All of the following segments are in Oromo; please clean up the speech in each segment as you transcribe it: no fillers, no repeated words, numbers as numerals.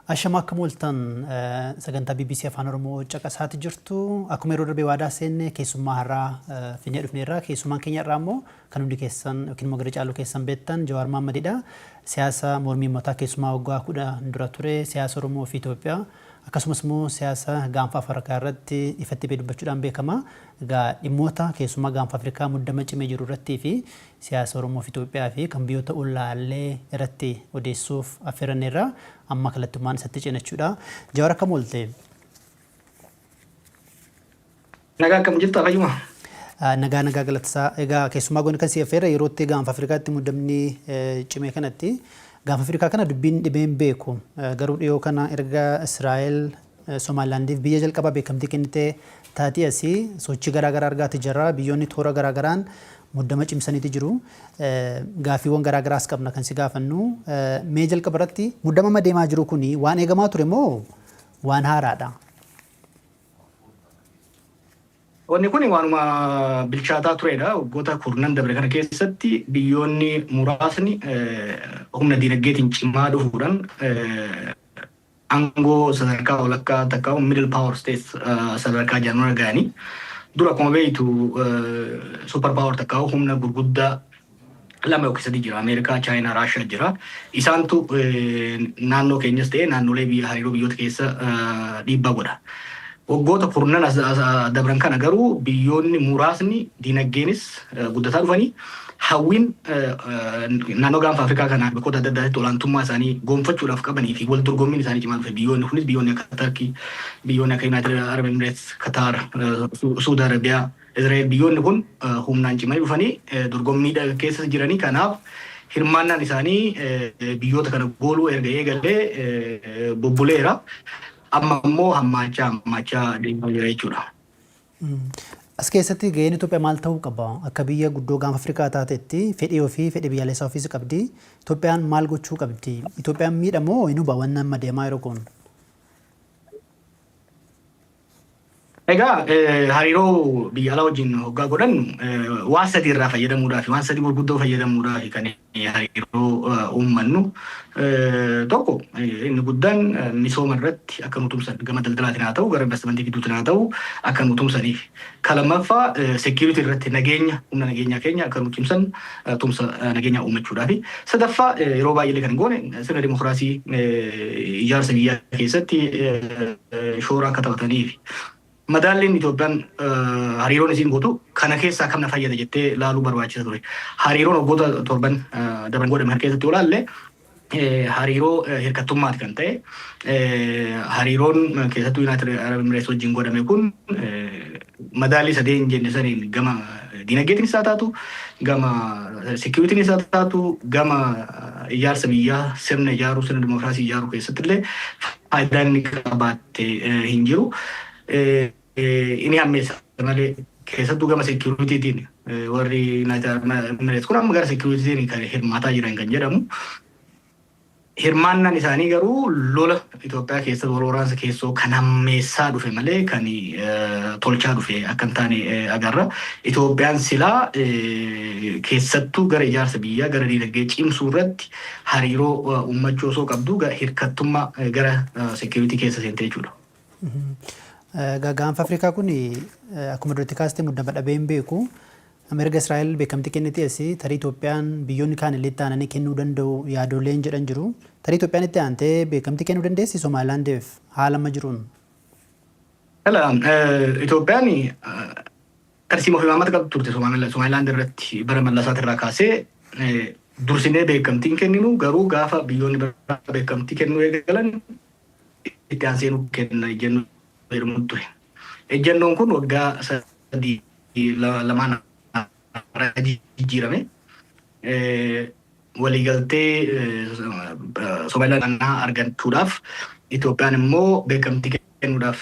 Ashama, akkam ooltan? Sagantaa BBC Afaan Oromoo caqasaati jirtu. Akkuma yeroo darbee waadaa seenne, keessummaa har'aa finnee dhufneerra. Keessummaan keenya irraa immoo kan hundi keessan yookiin immoo gara caaluu keessan beektan Jawaar Mohammadidha. Siyaasa mormii uummataa keessumaa waggaa 10 dura ture, siyaasa Oromoo fi Itoophiyaa, akkasumas immoo siyaasa Gaanfa Afrikaa irratti ifatti ba'ee dubbachuudhaan beekama. Egaa dhimmoota keessumaa Gaanfa Afrikaa muddama cimee jiru irrattii fi siyaasa Oromoo fi Itoophiyaa fi kan biyyoota ollaallee irratti odeessuuf affeeranneerra. Amma kallattummaan isatti ceena. Jawaar, akkam oolte? Nagaa, akkam jirta? Fayyuma? Nagaa, nagaa, galatasaa. Egaa keessumaa goone kan si affeerre yeroo itti Gaanfa Afrikaatti muddamni cimee kanatti. Gaanfa Afrikaa kana dubbiin dhibeen beeku. Garuu dhiyoo kana erga Israa'el Somaalilaandiif biyya jalqabaa beekamtii kennitee taatii asii sochii garaagaraa argaati jira. Biyyoonni toora garaagaraan muddama cimsaniiti jiru. Gaaffiiwwan garaagaraas qabna kan si gaafannu. Mee jalqaba irratti, muddama amma deemaa jiru kuni waan eegamaa ture moo waan haaraadha? Wanni kun waanuma bilchaataa turedha. Waggoota kurnan dabre kana keessatti biyyoonni muraasni humna diinagdeetiin cimaa dhufuudhaan aangoo sadarkaa walakkaa takka middle power states sadarkaa jedhamu ga'anii, dura akkuma beektu super power takka humna gurguddaa lama yookiin sadi jira. Ameerikaa, Chaayinaa, Raashiyaa jira. Isaantu naannoo keenyas ta'e naannolee biyya hariiroo biyyoota keessa dhiibbaa godha. Waggoota kurnan dabran kana garuu biyyoonni muraasni diinagdeenis guddataa dhufanii, hawwiin naannoo Gaanfa Afrikaa kanaa bakkoota adda addaatti olaantummaa isaanii gonfachuudhaaf qabanii fi wal dorgommiin isaanii cimaa dhufe. Biyyoonni kunis biyyoonni akka Tarkii, biyyoonni akka United Arab Emirates, Qatar, Suudi Arabiyaa, Israa'el, biyyoonni kun humnaan cimanii dhufanii dorgommii keessa jiranii. Kanaaf hirmaannaan isaanii biyyoota kana gooluu erga eegalee bubbuleera. Amma immoo hammaachaa hammaachaa deemaa jira jechuudha. As keessatti gaheen Itoophiyaa maal ta'uu qaba? Akka biyya guddoo Gaanfa Afrikaa taatetti fedhii ofii, fedhii biyyaalessaa ofiis qabdi. Itoophiyaan maal gochuu qabdi? Itoophiyaan miidhamoo hin huba wanni amma deemaa jiru kun? Egaa hariiroo biyya alaa wajjin hoggaa godhannu waan sadii irraa fayyadamuudhaaf, waan sadii gurguddoo fayyadamuudhaaf kan hariiroo uummannu. Tokko, inni guddaan misooma irratti akka nu tumsan, gama daldalaatiin haa ta'u, gara investimentii gidduutiin haa ta'u, akka nu tumsaniif. Ka lammaffaa security irratti, nageenya, humna nageenyaa keenya akka nu cimsan tumsa nageenyaa uummachuudhaafi. Sadaffaa, yeroo baay'ee kan goone sirna dimokiraasii ijaarsa biyyaa keessatti shoora akka taphataniif. Madaalliin Itoophiyaan hariiroon isiin gootu kana keessaa kam na fayyada jettee laaluu barbaachisa ture. Hariiroon waggoota 7n dabran godhame kana keessatti yoo laalle, hariiroo hirkattummaati kan ta'e. Hariiroon keessattuu United Arab Emirates wajjin godhame kun madaalii sadeen jenne saniin gama diinagdeetiin isaa taatu, gama securityn isaa taatu, gama ijaarsa biyyaa, sirna ijaaruu, sirna dimokiraasii ijaaruu keessatti illee faayidaan inni qabaatte hin jiru. Inni hammeessa malee, keessattuu gama securityitiin warri United Arab Emirates kun amma gara securityitiin kan hirmaataa jiran kan jedhamu. Hirmaannaan isaanii garuu lola Itoophiyaa keessatti wal waraansa keessoo kan hammeessaa dhufe malee kan tolchaa dhufe akka hin taane agarra. Itoophiyaan silaa keessattuu gara ijaarsa biyyaa, gara diinagdee cimsuu irratti hariiroo uummachuu osoo qabdu, hirkattummaa gara security keessa seente jechuudha. Egaa Gaanfa Afrikaa kun akkuma duratti kaastee muddama dhabee hin beeku. Erga Israa'el beekamtii kennitee asii tarii Itoophiyaan, biyyoonni kaan illee itti aananii kennuu danda'u yaadoleen jedhan jiru. Tarii Itoophiyaan itti aantee beekamtii kennuu dandeessi Somaalilaandiif haala amma jiruun? Itoophiyaan tarsiimoo fi imaammata qabdu turte Somaalilaand irratti. Bara Mallasaati irraa kaasee dursinee beekamtiin kenninu, garuu gaafa biyyoonni biraa beekamtii kennuu eegalan itti aansee nu kenna ejjennoo jedhamu ture. Ejjennoon kun waggaa 3 2n jijjiirame. Waliigaltee Somaalilaand argachuudhaaf Itoophiyaan immoo beekamtii kennuudhaaf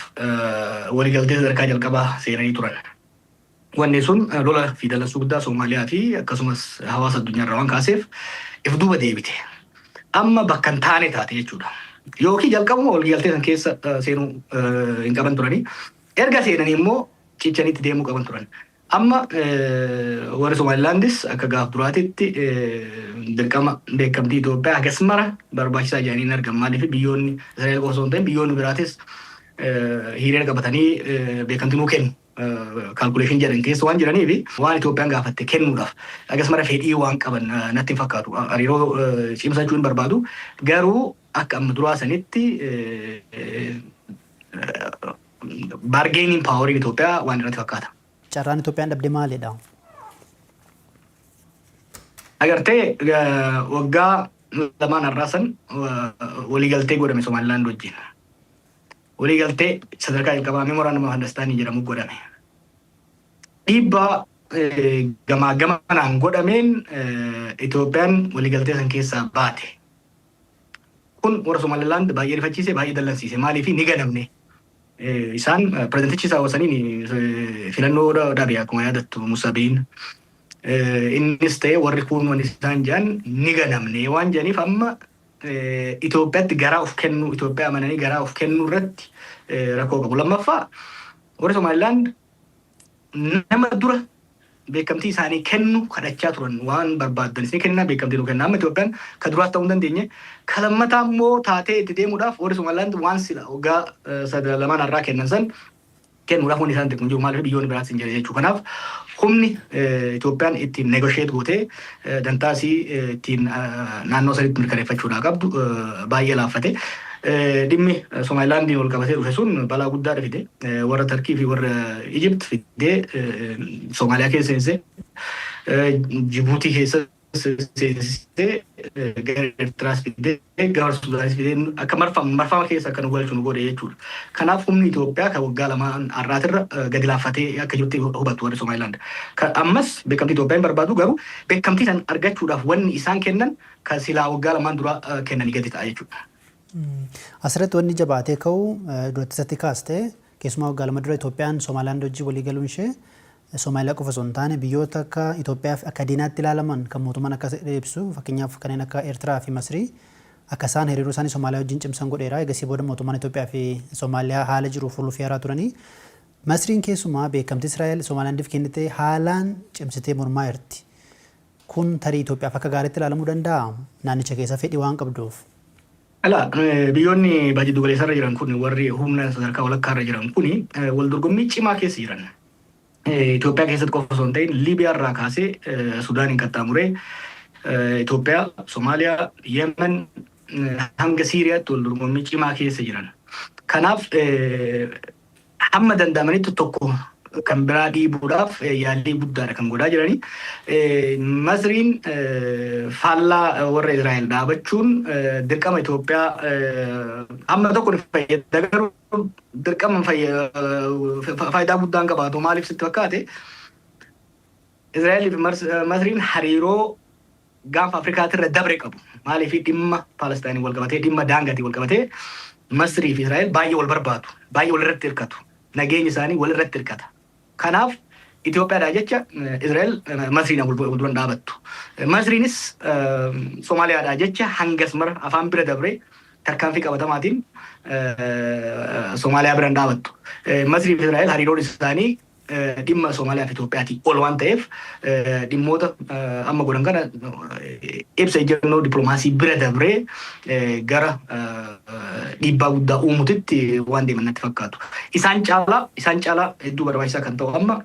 waliigaltee sadarkaa jalqabaa seenanii turan. Wanni sun lola fi dalansuu guddaa Somaaliyaa fi akkasumas hawaasa addunyaarraa waan kaaseef if duuba deebite. Amma bakka hin taane taate jechuudha. Yookiin jalqabuma waliigaltee san keessa seenuu hin qaban turanii. Erga seenanii immoo cichaniitti deemuu qaban turan. Amma warri Somaalilaandis akka gaaf duraatitti dirqama beekamtii Itoophiyaa hagas mara barbaachisaa jedhanii hin argan. Maaliif biyyoonni Israa'el qofa osoo hin ta'in biyyoonni biraatis hiriira qabatanii beekamtii nuu kennu calculation jedhan keessa waan jiraniif, waan Itoophiyaan gaafatte kennuudhaaf hagas mara fedhii waan qaban natti hin fakkaatu. Hariiroo cimsachuu hin barbaadu. Garuu akka amma duraa sanitti bargaining poweriin Itoophiyaa waan irratti fakkaata. Carraan Itoophiyaan dhabde maalidha? Agartee, waggaa 2n har'aa san waliigaltee godhame Somaalilaand wajjin. Waliigaltee sadarkaa jalqabaa memorandum of understanding jedhamu godhame. Dhiibbaa gamaa gamanaan godhameen Itoophiyaan waliigaltee san keessaa baate. Kun warra Somaalilaand baay'ee rifachiise, baay'ee dallansiise. Maaliif ni ganamne? Isaan pirezidantichi isaa wasaniin filannoo dhabe, akkuma yaadattu, Musabiin. Innis ta'e warri kun wanni isaan jedhan ni ganamne waan jedhaniif, amma Itoophiyaatti garaa of kennuu, Itoophiyaa amananii garaa of kennuu irratti rakkoo qabu. Lammaffaa, warri Somaalilaand nama dura beekamtii isaanii kennu kadhachaa turan. Waan barbaaddan isin kennaa, beekamtii nu kenna. Amma Itoophiyaan ka duraas ta'uu hin dandeenye. Ka lammataa immoo taatee itti deemuudhaaf warri Somaalilaand waan sila waggaa 2n har'aa kennan san kennuudhaaf wanni isaan xiqqoo jiru. Maaliif biyyoonni biraas hin jira jechuudha. Kanaaf humni Itoophiyaan ittiin negotiate gootee dantaa isii ittiin naannoo sanitti mirkaneeffachuudhaa qabdu baay'ee laaffate. Dhimmi Somaalilaandiin wal qabatee dhufe sun balaa guddaa fide. Warra Tarkii fi warra Ijipt fidee Somaaliyaa keessa seensisee, Jibuutii keessa seensisee, gara Eertiraas fidee, gara Sudaanis fidee akka marfama keessa akka nu galchu nu godhe jechuudha. Kanaaf humni Itoophiyaa kan waggaa 2n har'aatirra gadi laaffatee akka jirutti hubatu warri Somaalilaand. Ammas beekamtii Itoophiyaa hin barbaadu, garuu beekamtii san argachuudhaaf wanni isaan kennan kan silaa waggaa 2n dura kennanii gadi ta'a jechuudha. Asirratti wanni jabaatee ka'u, duratti isatti kaaste, keessumaa waggaa 2 dura Itoophiyaan Somaalilaand wajjin walii galuun ishee Somaaliyaa qofa osoo hin taane biyyoota akka Itoophiyaaf akka diinaatti ilaalaman, kan mootummaan akka ibsu, fakkeenyaaf kanneen akka Eertiraa fi Masrii, akka isaan hariiroo isaanii Somaaliyaa wajjin cimsan godheera. Egasii booda mootummaan Itoophiyaa fi Somaaliyaa haala jiru furuuf yaalaa turanii. Masriin keessumaa beekamtii Israa'el Somaalilaandiif kennite haalaan cimsitee mormaa jirti. Kun tarii Itoophiyaaf akka gaariitti ilaalamuu danda'aa? Naannicha keessa fedhii waan qabduuf. Alaa biyyoonni baha jiddu galeessarra jiran kun, warri humna sadarkaa walakkaarra jiran kun, wal dorgommii cimaa keessa jiran. Itoophiyaa keessatti qofa osoo hin ta'in Liibiyaa irraa kaasee Sudaaniin qaxxaamuree Itoophiyaa, Somaaliyaa, Yemen hanga Siiriyaatti wal dorgommii cimaa keessa jiran. Kanaaf hamma danda'amanitti tokko kan biraa dhiibuudhaaf yaalii guddaadha kan godhaa jiranii. Masriin faallaa warra Israa'el dhaabachuun dirqama Itoophiyaa hamma tokko ni fayyada, garuu dirqama faayidaa guddaan qabaatu. Maaliif sitti fakkaate? Israa'elii fi Masriin hariiroo gaanfa Afrikaatirra dabre qabu. Maaliif dhimma Palestaayinii wal qabatee, dhimma daangaatiin wal qabatee Masrii fi Israa'el baay'ee wal barbaadu. Baay'ee wal irratti hirkatu. Nageenyi isaanii wal irratti hirkata. Kanaaf Itoophiyaadhaa jecha Israa'el Masriin wal duran dhaabattu. Masriinis Somaaliyaadhaa jecha hangas mara afaan bira dabree tarkaanfii qabatamaatiin Somaaliyaa bira hin dhaabattu. Masrii fi Israa'el hariiroon isaanii dhimma Somaaliyaa fi Itoophiyaatii ol waan ta'eef, dhimmoota amma godhan kana ibsa ejjennoo dippiloomaasii bira dabree gara dhiibbaa guddaa uumutitti waan deeman natti fakkaatu. Isaan caalaa hedduu barbaachisaa kan ta'u amma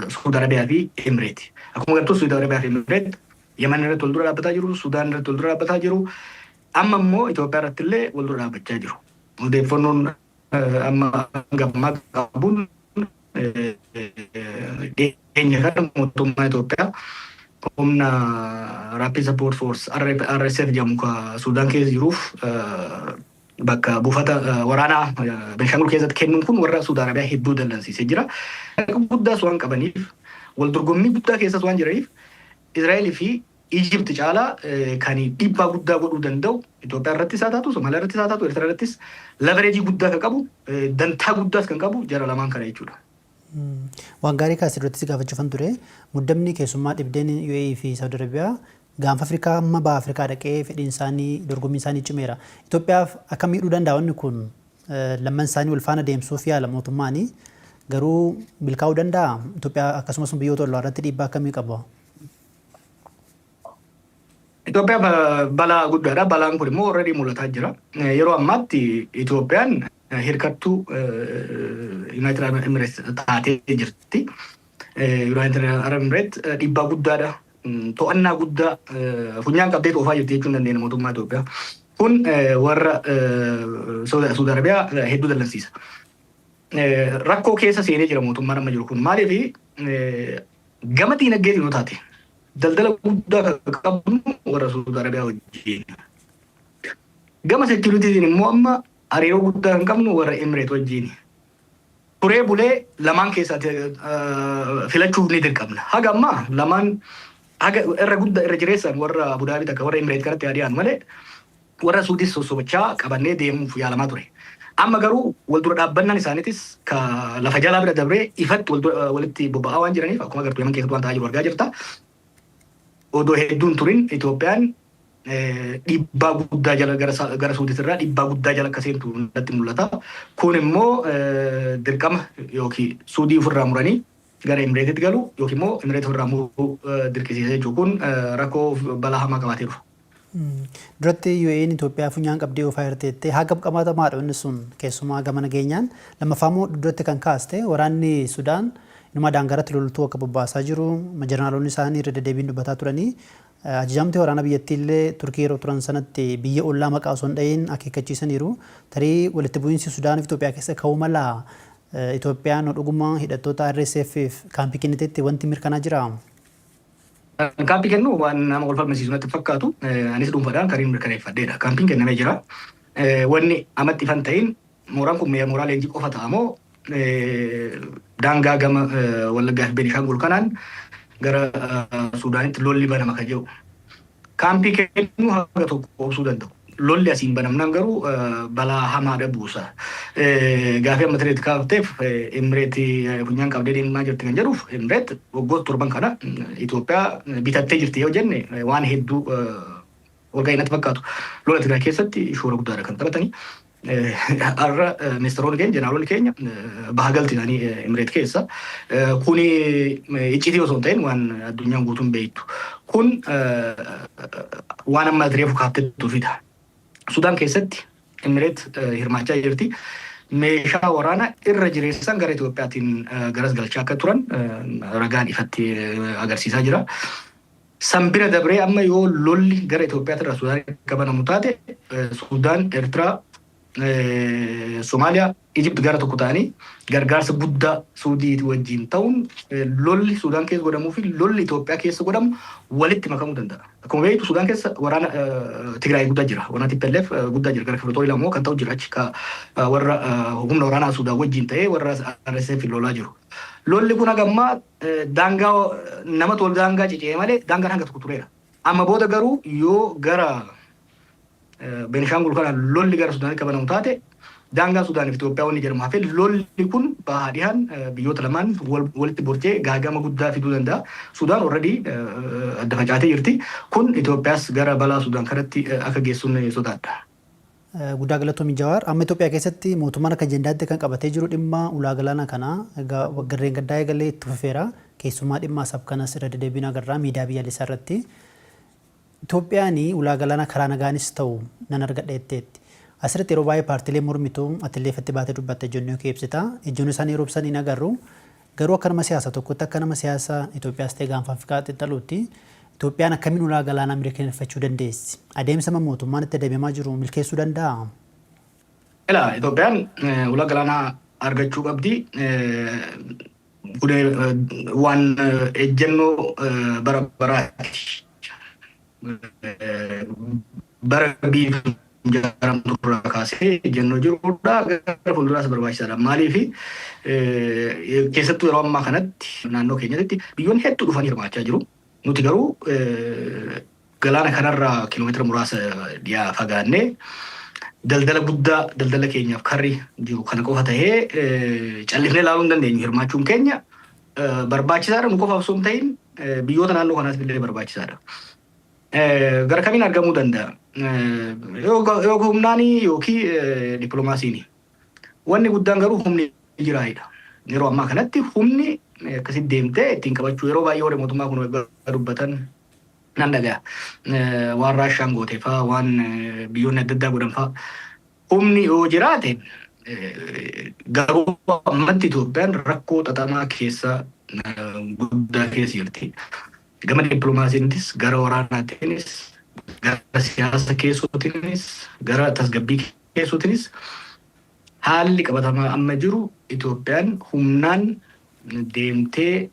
Suudi Arabiyaa fi Emireeti. Akkuma agartu, Suudi Arabiyaa fi Emireet Yemen irratti wal dura dhaabbataa jiru, Sudaan irratti wal dura dhaabbataa jiru. Amma immoo Itoophiyaa irratti illee wal dura dhaabbachaa jiru. Odeeffannoon amma hanga ammaa qabuun, dhiyeenya kana mootummaan Itoophiyaa humna Rapid Support Force, RSF jedhamu, ka Sudaan keessa jiruuf bakka buufata waraanaa Benshangul keessatti kennuun kun warra Suudi Arabiyaa hedduu dallansiisee jira. Guddaas waan qabaniif, wal dorgommii guddaa keessas waan jiraniif, Israa'elii fi Ijipti caalaa kan dhiibbaa guddaa godhuu danda'u Itoophiyaa irrattis haa taatu, Somaaliyaa irrattis haa taatu, Eertiraa irrattis leverage guddaa kan qabu, dantaa guddaas kan qabu jara lamaan kana jechuudha. Waan gaarii kaasee duratti si gaafachuufan ture. Muddamni keessummaa dhibdeen UAE fi Saudi Arabiyaa gaanfa Afrikaa amma baha Afrikaa dhaqee fedhiin isaanii, dorgommiin isaanii cimeera. Itoophiyaaf akka miidhuu danda'a wanni kun? Lamman isaanii wal faana deemsuuf yaala mootummaani. Garuu milkaa'uu danda'a? Itoophiyaa akkasumas biyyoota ollaa irratti dhiibbaa akkamii qaba? Itoophiyaa balaa guddaadha. Balaan kun immoo already mul'ataa jira. Yeroo ammaatti Itoophiyaan hirkattuu United Arab Emirates taatee jirti. United Arab Emirates dhiibbaa guddaadha. To'annaa guddaa funyaan qabdee oofaa jirti jechuun dandeenya mootummaa Itoophiyaa. Kun warra Saudi Arabiyaa hedduu dallansiisa. Rakkoo keessa seenee jira mootummaan amma jiru kun. Maaliif, gama diinagdeetiin yoo taate daldala guddaa kan qabnu warra Saudi Arabiyaa wajjin. Gama securityitiin immoo amma hariiroo guddaa kan qabnu warra Emireet wajjin. Turee bulee lamaan keessaatti filachuuf ni dirqamna. Haga ammaa lamaan haga irra guddaa irra jireessaan warra Abu Dhaabii takka warra Emireet kanatti dhiyaanu malee warra Suudis sossobachaa qabannee deemuuf yaalamaa ture. Amma garuu wal dura dhaabbannaan isaaniitis ka lafa jalaa bira dabree ifatti walitti bobba'aa waan jiraniif, akkuma agartu Yaman keessatti waan ta'aa jiru argaa jirta. Odoo hedduun turin Itoophiyaan dhiibbaa guddaa jala gara Suuditirraa dhiibbaa guddaa jala akka seentu natti mul'ata. Kun immoo dirqama yookiin Suudii ofirraa muranii gara Emireetitti galu yookiin immoo Emireet ofirraa muruu dirqisiisa jechuudha. Kun rakkoo balaa hamaa qabaatee dhufa. Duratti UAE'n Itoophiyaa funyaan qabdee oofaa jirteettee haga qabatamaadha inni sun keessumaa gama nageenyaan. Lammaffaa immoo duratti kan kaaste waraanni Sudaan inuma daangaratti loltuu akka bobbaasaa jiru jeneraalonni isaanii irra deddeebiin dubbataa turanii. Ajajamti waraana biyyattii illee Turkii yeroo turan sanatti biyya ollaa maqaa osoo hin dhahin akeekkachiisaniiru. Tarii walitti bu'iinsi Sudaanii fi Itoophiyaa keessa ka'uu mala, Itoophiyaan dhuguma hidhattoota RSF kaampii kenniteetti wanti mirkanaa jira? Kaampii kennu waan nama wal falmisiisu natti fakkaatu. Anis dhuunfaadhaan kariin mirkaneeffadheedha. Kaampiin kennamee jira. Wanni amatti ifan ta'in mooraan kun mooraa leenjii qofa ta'a moo daangaa gama Wallaggaa fi Beenishaangul kanaan gara Suudaanitti lolli banama kan jedhu. Kaampii kennuu haga tokko obsuu danda'u. Lolli asiin banamnaan garuu balaa hamaadha buusa. Gaafii amma tireetti kaafteef, Emireetii funyaan qabdee deemaa jirti kan jedhuuf, Emireet waggoota 7 kana Itoophiyaa bitattee jirti yoo jenne waan hedduu walga'ii natti fakkaatu. Lola Tigraay keessatti shoora guddaadha kan taphatanii. Har'a ministeeronni keenya, jeneraalonni keenya baha galti isaanii Emireet keessa. Kuni icciitii osoo hin ta'in waan addunyaan guutuun beektu. Kun waan amma reefu kaaftettu fida. Sudaan keessatti Emireet hirmaachaa jirti. Meeshaa waraanaa irra jireessan gara Itoophiyaatiin garas galchaa akka turan ragaan ifatti agarsiisaa jira. San bira dabree amma yoo lolli gara Itoophiyaatti irraa Sudaan akka banamu taate, Sudaan, Eertiraa, Somaaliyaa, Ijipt gara tokko ta'anii gargaarsa guddaa Suudii wajjin ta'uun lolli Sudaan keessa godhamuu fi lolli Itoophiyaa keessa godhamu walitti makamuu danda'a. Akkuma beektu Sudaan keessa waraana Tigraay guddaa jira. Waraana TPLF guddaa jira. Gara Kibirtoorii lamoo kan ta'u jira achi warra humna waraanaa Sudaan wajjin ta'ee warra RSF lolaa jiru. Lolli kun hagammaa daangaa nama tol daangaa cicee malee daangaan hanga tokko tureera. Amma booda garuu yoo gara Beenishaangul kana lolli gara Sudaanitti qabanamu taate, daangaan Sudaanii fi Itoophiyaa wanni jedhamu hafee lolli kun bahaa dhihaan biyyoota lamaan walitti borcee gaagama guddaa fiduu danda'a. Sudaan already adda facaatee jirti. Kun Itoophiyaas gara balaa Sudaan kanatti akka geessuun sodaadha. Guddaa galatoomi, Jawaar. Amma Itoophiyaa keessatti mootummaan akka ajandaatti kan qabatee jiru dhimma ulaa galaanaa kana egaa garreen gaddaa eegalee itti fufeera. Keessumaa dhimma Asab kanas irra deddeebiin agarra miidiyaa biyyaalessaa irratti. Itoophiyaan ulaa galaanaa karaa nagaanis ta'u nan argadha jetteetti. Asirratti yeroo baay'ee paartiileen mormituu atillee ifatti baatee dubbatta, ejjennoo kee ibsita. Ejjennoo isaanii yeroo ibsan hin agarru. Garuu akka nama siyaasaa tokkotti, akka nama siyaasa Itoophiyaas ta'e gaanfa Afrikaa xiinxaluutti, Itoophiyaan akkamiin ulaa galaanaa mirkaneeffachuu dandeessi? Adeemsa mootummaan itti adeemamaa jiru milkeessuu danda'aa? Ilaa, Itoophiyaan ulaa galaanaa argachuu qabdi. Kun waan ejjennoo bara baraati. Bara biyyi ijaaramtu irraa kaasee ejjennoo jirudha. Gara fuulduraas barbaachisaadha. Maaliif, keessattuu yeroo ammaa kanatti naannoo keenyatti biyyoonni hedduu dhufanii hirmaachaa jiru. Nuti garuu galaana kanarraa kiiloomeetira muraasa dhiyaa fagaannee daldala guddaa daldala keenyaaf karri jiru kana qofa tahee callifnee ilaaluu hin dandeenyu. Hirmaachuun keenya barbaachisaadha. Nu qofaaf osoo hin ta'in biyyoota naannoo kanaatiif illee barbaachisaadha. Gara kamiin argamuu danda'a? Yoo humnaanii yookiin dippiloomaasiini. Wanni guddaan garuu humni jiraayidha. Yeroo ammaa kanatti humni akkasitti deemtee ittiin qabachuu, yeroo baay'ee warri mootummaa kun dubbatan nan dhagaya. Waan Raashaan goote fa'aa, waan biyyoonni adda addaa godhan fa'aa. Humni yoo jiraate garuu ammatti Itoophiyaan rakkoo xaxamaa keessa guddaa keessa jirti. Gama dippiloomaasiinis, gara waraanaatiinis, gara siyaasa keessootiinis, gara tasgabbii keessootiinis haalli qabatamaa amma jiru Itoophiyaan humnaan deemtee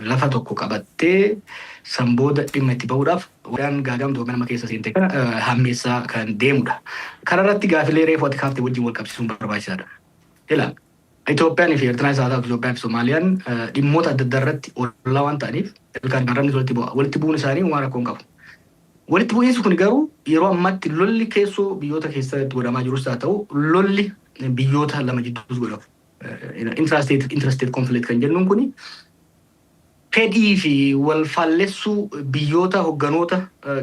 lafa tokko qabattee san booda dhimma itti bahuudhaaf waan gaaga'amtu Itoophiyaa nama keessa seente kana hammeessaa kan deemudha. Kana irratti gaafilee reefu ati kaaftee wajjin wal qabsiisuun barbaachisaadha. Ila Itoophiyaan fi Eertiraan haa ta'u, Itoophiyaan fi Somaaliyaan dhimmoota adda addaa irratti ollaa waan ta'aniif ilkaan arrabni walitti bu'a. Walitti bu'uun isaanii waan rakkoo hin qabu. Walitti bu'iinsi kun garuu yeroo ammaatti lolli keessoo biyyoota keessatti godhamaa jirus haa ta'u, lolli biyyoota lama jidduus godhamu, intrastate conflict kan jennuun kuni, fedhii fi wal faallessuu biyyoota hogganoota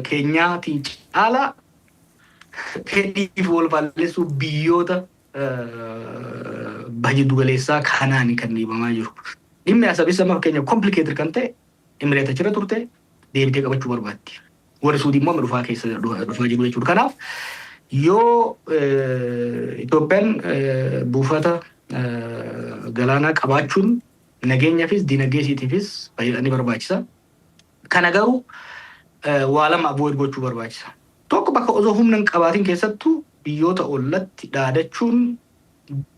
keenyaatiin caalaa fedhii fi wal faallessuu biyyoota baha jiddu galeessaa kanaan kan dhiibamaa jiru. Dhimmi Asabis amma fakkeenya complicated kan ta'e, Emireet achirra turte deebitee qabachuu barbaaddi. Warri Suudii immoo amma dhufaa keessa dhufaa jiru jechuudha. Kanaaf yoo Itoophiyaan buufata galaanaa qabaachuun nageenyaafis dinagdee isiitiifis ni barbaachisa. Kana garuu waa lama avoid gochuu barbaachisa. Tokko, bakka osoo humna hin qabaatin keessattuu biyyoota ollatti dhaadachuun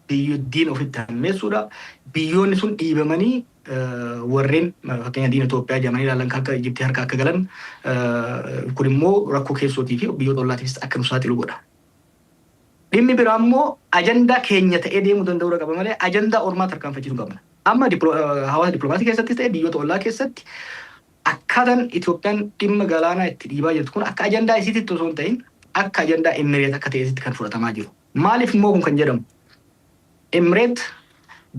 diina ofitti hammeessuudha. Biyyoonni sun dhiibamanii warreen fakkeenya diina Itoophiyaa jedhamanii ilaalan akka Ijiptii harka akka galan, kun immoo rakkoo keessootii fi biyyoota ollaatiifis akka nu saaxilu godha. Dhimmi biraa immoo ajandaa keenya ta'ee deemuu danda'uu qaba malee ajandaa ormaa tarkaanfachiisuu qabna. Amma hawaasa dippiloomaasii keessattis ta'e biyyoota ollaa keessatti akkaataan Itoophiyaan dhimma galaanaa itti dhiibaa jirtu kun akka ajandaa isiititti osoo hin ta'in akka ajandaa Emireet akka ta'etti kan fudhatamaa jiru. Maaliif immoo kun kan jedhamu? Emireet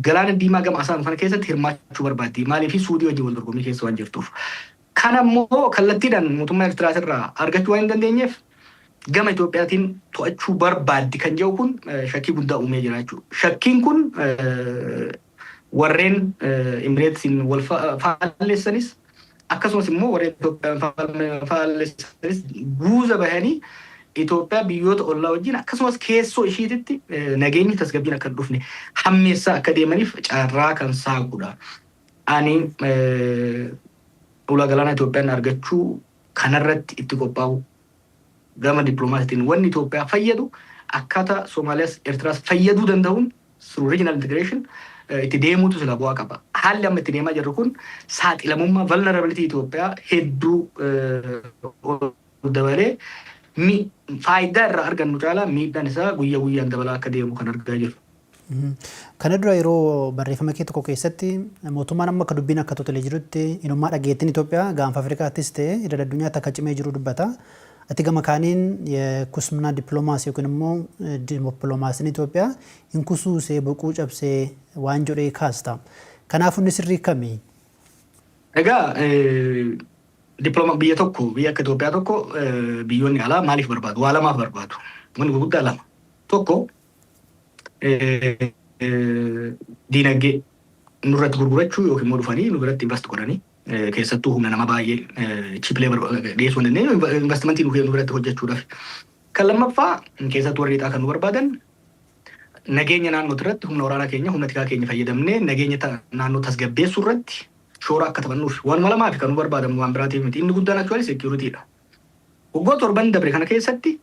galaana diimaa gama asaan kana keessatti hirmaachuu barbaaddi. Maaliif? Suudii wajjin wal dorgommii keessa waan jirtuuf. Kana immoo kallattiidhaan mootummaa Eertiraas irraa argachuu waan hin dandeenyeef gama Itoophiyaatiin to'achuu barbaaddi kan jedhu kun shakkii guddaa uumee jira jechuudha. Shakkiin kun warreen Emireetsiin wal faalleessanis akkasumas immoo warreen Itoophiyaan faalleessanis guuza bahanii Itoophiyaa biyyoota ollaa wajjin akkasumas keessoo ishiititti nageenyi tasgabbiin akka hin dhufne hammeessaa akka deemaniif carraa kan saaqudha. Ani ulaa galaanaa Itoophiyaan argachuu kanarratti itti qophaa'u, gama dippiloomaasiitiin wanni Itoophiyaa fayyadu akkaataa Somaaliyaas Eertiraas fayyaduu danda'uun through regional integration itti deemuutu sila bu'aa qaba. Haalli amma itti deemaa jirru kun saaxilamummaa, vulnerability Itoophiyaa hedduu dabalee faayidaa irraa argannu caalaa miidhaan isaa guyyaa guyyaan dabalaa akka deemu kan argaa jirru. Kana dura yeroo barreeffama kee tokko keessatti mootummaan amma akka dubbiin akka totolee jirutti inummaa dhageettiin Itoophiyaa gaanfa Afrikaattis ta'e idil addunyaatti akka cimee jiru dubbata. Ati gama kaaniin kusmina dippiloomaasii yookiin immoo dippiloomaasiin Itoophiyaa hin kusuusee boquu cabsee waan jedhee kaasta. Kanaaf inni sirrii kami? Egaa dippiloomaa biyya tokko, biyya akka Itoophiyaa tokko, biyyoonni alaa maaliif barbaadu? Waa lamaaf barbaadu. Wanni gurguddaa lama. Tokko, diinagdee nurratti gurgurachuu yookiin immoo dhufanii nu biratti invest godhanii, keessattuu humna nama baay'ee cheap labor dhiyeessuu hin dandeenyu investimentii nu biratti hojjechuudhaaf. Kan lammaffaa, keessattuu warri lixaa kan nu barbaadan nageenya naannoo irratti humna waraanaa keenya, humna tikaa keenya fayyadamnee nageenya naannoo tasgabbeessuu irratti shoora akka taphannuuf. Waanuma lamaa fi kan nu barbaadamu, waan biraatiif miti. Inni guddaan actually securitydha. Waggoota 7 dabre kana keessatti